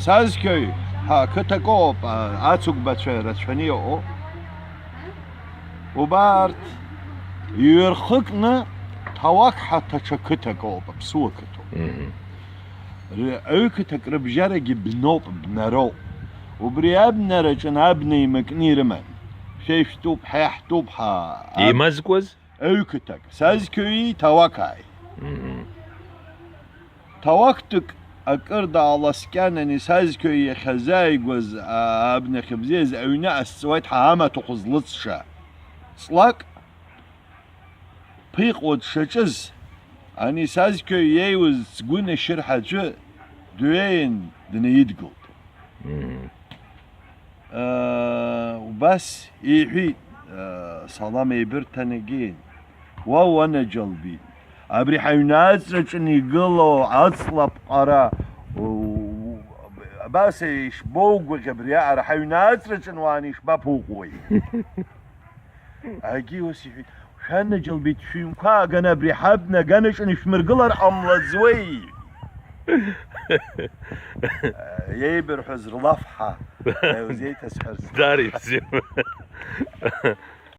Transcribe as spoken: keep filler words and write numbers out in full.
Сазқьои ҳа қыҭак ыҟоуп, ацыгәбацәа рацәаны иҟоу. Убарҭ иҩархыкны Ҭауак ҳаҭаҽа қыҭак ыҟоуп, аԥсуа қыҭоуп. Аҩы қыҭак рыбжьарагьы бноуп, бнароуп. Убри абнараҿы абна еимакны ирыман. Шәа ишәтәуп, ҳа иаҳтәуп, ҳа. Еимазкуаз? Аҩ қыҭак, Сазқьои Ҭауакааи. Ҭауактәык акыр дааласкьан, ани Сазқьои иахьазааигәаз, а, абнахь бзиаз аҩны ҟасҵауеит ҳа амаҭәахә злыҵша. Ҵлак ԥиҟуа дшаҿыз, ани Сазқьои иеиуаз цгәы нашьырҳәа аӡәы дҩеин днаидгылт. Убас иҳәит, Салам еибырҭан егьин, уа уанаџьалбеит, абри ҳаҩны аҵраҿы игылоу аҵла ԥҟара, абас ишбоугәаӷь абри аҟара, ҳаҩны аҵраҿы уааны ишбаԥуҟуеи? Агьи ус иҳәеит, шәанаџьалбеит, шәыҩнқәа ааганы абри ҳабна аганаҿы ишәмыргылар ҟамлаӡуеи? Иеибырҳәаз рлафҳа, иузеиҭасҳәарц. Дари бзиа.